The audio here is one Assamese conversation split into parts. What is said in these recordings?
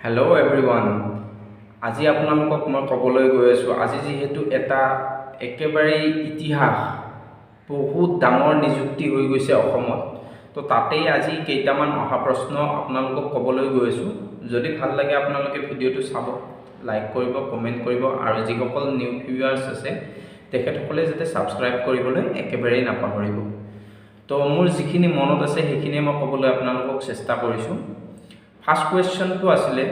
হেল্ল' এভৰিৱান, আজি আপোনালোকক মই ক'বলৈ গৈ আছোঁ, আজি যিহেতু এটা একেবাৰেই ইতিহাস বহুত ডাঙৰ নিযুক্তি হৈ গৈছে অসমত, তো তাতেই আজি কেইটামান অহা প্ৰশ্ন আপোনালোকক ক'বলৈ গৈ আছোঁ। যদি ভাল লাগে, আপোনালোকে ভিডিঅ'টো চাব, লাইক কৰিব, কমেণ্ট কৰিব আৰু যিসকল নিউ ভিউৱাৰ্ছ আছে, তেখেতসকলে যাতে ছাবস্ক্ৰাইব কৰিবলৈ একেবাৰেই নাপাহৰিব। তো মোৰ যিখিনি মনত আছে, সেইখিনিয়ে মই ক'বলৈ আপোনালোকক চেষ্টা কৰিছোঁ। ফাৰ্ষ্ট কুৱেশ্যনটো আছিলে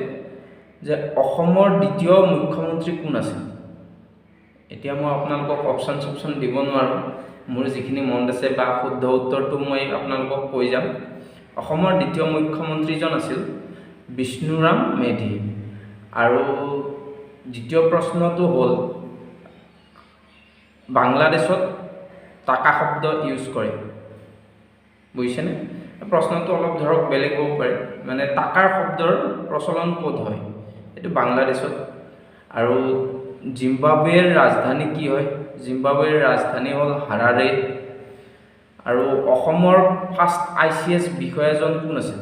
যে অসমৰ দ্বিতীয় মুখ্যমন্ত্ৰী কোন আছিল? এতিয়া মই আপোনালোকক অপশ্যন চপশ্যন দিব নোৱাৰোঁ। মোৰ যিখিনি মনত আছে বা শুদ্ধ উত্তৰটো মই আপোনালোকক কৈ যাম। অসমৰ দ্বিতীয় মুখ্যমন্ত্ৰীজন আছিল বিষ্ণুৰাম মেধি। আৰু দ্বিতীয় প্ৰশ্নটো হ'ল, বাংলাদেশত টাকা শব্দ ইউজ কৰে, বুজিছেনে? প্ৰশ্নটো অলপ ধৰক বেলেগ হ'ব পাৰে। মানে টাকাৰ শব্দৰ প্ৰচলন ক'ত হয়? এইটো বাংলাদেশত। আৰু জিম্বাবুৱেৰ ৰাজধানী কি হয়? জিম্বাবুৱেৰ ৰাজধানী হ'ল হাৰাৰে। আৰু অসমৰ ফাৰ্ষ্ট আইচিএছ বিষয়াজন কোন আছিল?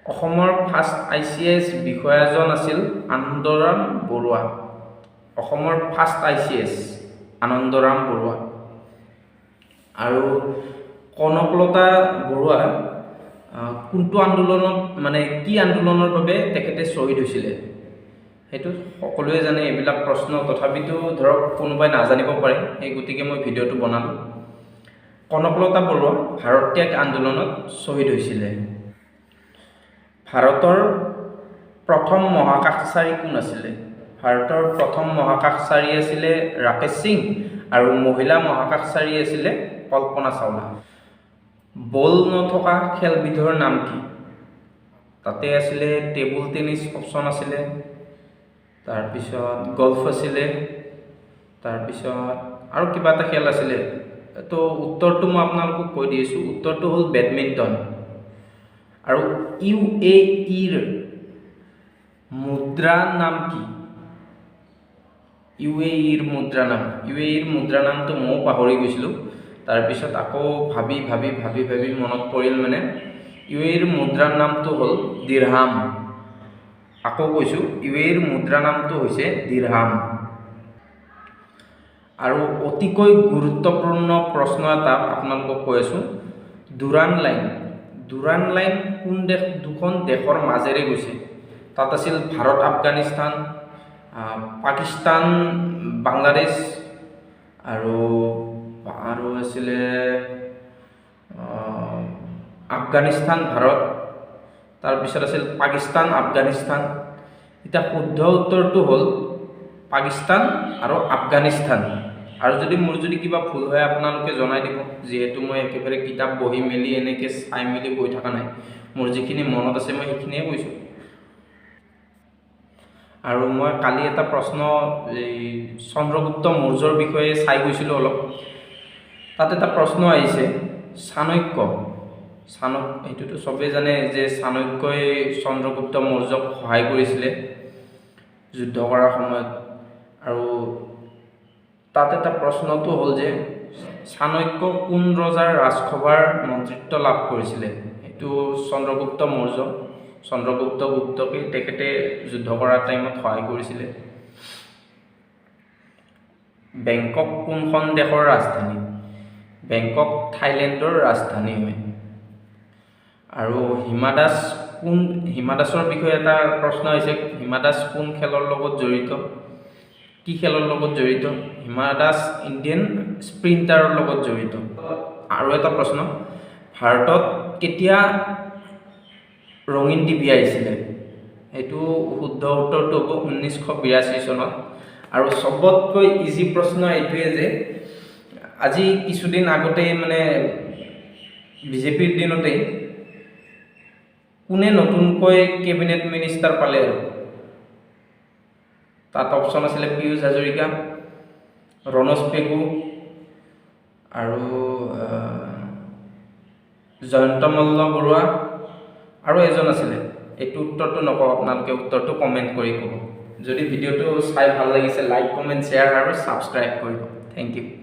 অসমৰ ফাৰ্ষ্ট আইচিএছ বিষয়াজন আছিল আনন্দৰাম বৰুৱা। অসমৰ ফাৰ্ষ্ট আইচিএছ আনন্দৰাম বৰুৱা। আৰু কনকলতা বৰুৱা কোনটো আন্দোলনত, মানে কি আন্দোলনৰ বাবে তেখেতে শ্বহীদ হৈছিলে? সেইটো সকলোৱে জানে এইবিলাক প্ৰশ্ন, তথাপিতো ধৰক কোনোবাই নাজানিব পাৰে, সেই গতিকে মই ভিডিঅ'টো বনালোঁ। কনকলতা বৰুৱা ভাৰত ত্যাগ আন্দোলনত শ্বহীদ হৈছিলে। ভাৰতৰ প্ৰথম মহাকাশচাৰী কোন আছিলে? ভাৰতৰ প্ৰথম মহাকাশচাৰী আছিলে ৰাকেশ সিং আৰু মহিলা মহাকাশচাৰী আছিলে কল্পনা চাওলা। বল নথকা খেলবিধৰ নাম কি? তাতে আছিলে টেবুল টেনিছ অপশ্যন আছিলে, তাৰপিছত গল্ফ আছিলে, তাৰপিছত আৰু কিবা এটা খেল আছিলে। তো উত্তৰটো মই আপোনালোকক কৈ দি আছোঁ, উত্তৰটো হ'ল বেডমিণ্টন। আৰু ইউএইৰ মুদ্ৰা নাম কি? ইউএইৰ মুদ্ৰা নাম, ইউএইৰ মুদ্ৰা নামটো ময়ো পাহৰি গৈছিলোঁ। তাৰপিছত আকৌ ভাবি ভাবি ভাবি ভাবি মনত পৰিল। মানে ইউএইৰ মুদ্ৰাৰ নামটো হ'ল দিৰহাম। আকৌ কৈছোঁ, ইউএইৰ মুদ্ৰা নামটো হৈছে দিৰহাম। আৰু অতিকৈ গুৰুত্বপূৰ্ণ প্ৰশ্ন এটা আপোনালোকক কৈ আছোঁ। ডুৰাণ্ড লাইন, ডুৰাণ্ড লাইন কোন দেশ, দুখন দেশৰ মাজেৰে গৈছে? তাত আছিল ভাৰত আফগানিস্তান, পাকিস্তান বাংলাদেশ আৰু আৰু আছিলে আফগানিস্তান ভাৰত, তাৰপিছত আছিল পাকিস্তান আফগানিস্তান। এতিয়া শুদ্ধ উত্তৰটো হ'ল পাকিস্তান আৰু আফগানিস্তান। আৰু যদি মোৰ যদি কিবা ভুল হয়, আপোনালোকে জনাই দিব, যিহেতু মই একেবাৰে কিতাপ বহি মেলি এনেকৈ চাই মেলি গৈ থকা নাই। মোৰ যিখিনি মনত আছে, মই সেইখিনিয়ে কৈছোঁ। আৰু মই কালি এটা প্ৰশ্ন, এই চন্দ্ৰগুপ্ত মৌৰ্যৰ বিষয়ে চাই গৈছিলোঁ অলপ। তাত এটা প্ৰশ্ন আহিছে, চাণক্য, সেইটোতো চবেই জানে যে চাণক্যই চন্দ্ৰগুপ্ত মৌৰ্যক সহায় কৰিছিলে যুদ্ধ কৰাৰ সময়ত। আৰু তাত এটা প্ৰশ্নটো হ'ল যে চাণক্য কোন ৰজাৰ ৰাজসভাৰ মন্ত্ৰিত্ব লাভ কৰিছিলে? সেইটো চন্দ্ৰগুপ্ত মৌৰ্য, চন্দ্ৰগুপ্ত গুপ্তকে তেখেতে যুদ্ধ কৰাৰ টাইমত সহায় কৰিছিলে। বেংকক কোনখন দেশৰ ৰাজধানী? বেংকক থাইলেণ্ডৰ ৰাজধানী হয়। আৰু হিমা দাস কোন? হিমা দাসৰ বিষয়ে এটা প্ৰশ্ন হৈছে, হিমা দাস কোন খেলৰ লগত জড়িত, কি খেলৰ লগত জড়িত? হিমা দাস ইণ্ডিয়ান স্প্ৰিণ্টাৰৰ লগত জড়িত। আৰু এটা প্ৰশ্ন, ভাৰতত কেতিয়া ৰঙীন টিভি আহিছিলে? সেইটো শুদ্ধ উত্তৰটো হ'ব 1982 চনত। আৰু চবতকৈ ইজি প্ৰশ্ন এইটোৱে যে আজি কিছুদিন আগতেই, মানে বিজেপিৰ দিনতেই কোনে নতুনকৈ কেবিনেট মিনিষ্টাৰ পালে? আৰু তাত অপশ্যন আছিলে পীয়ুষ হাজৰিকা, ৰণোজ পেগু আৰু জয়ন্ত মল্ল বৰুৱা আৰু এজন আছিলে। এইটো উত্তৰটো নকওঁ, আপোনালোকে উত্তৰটো কমেণ্ট কৰি ক'ব। যদি ভিডিঅ'টো চাই ভাল লাগিছে, লাইক, কমেণ্ট, শ্বেয়াৰ আৰু ছাবস্ক্ৰাইব কৰিব। Thank U.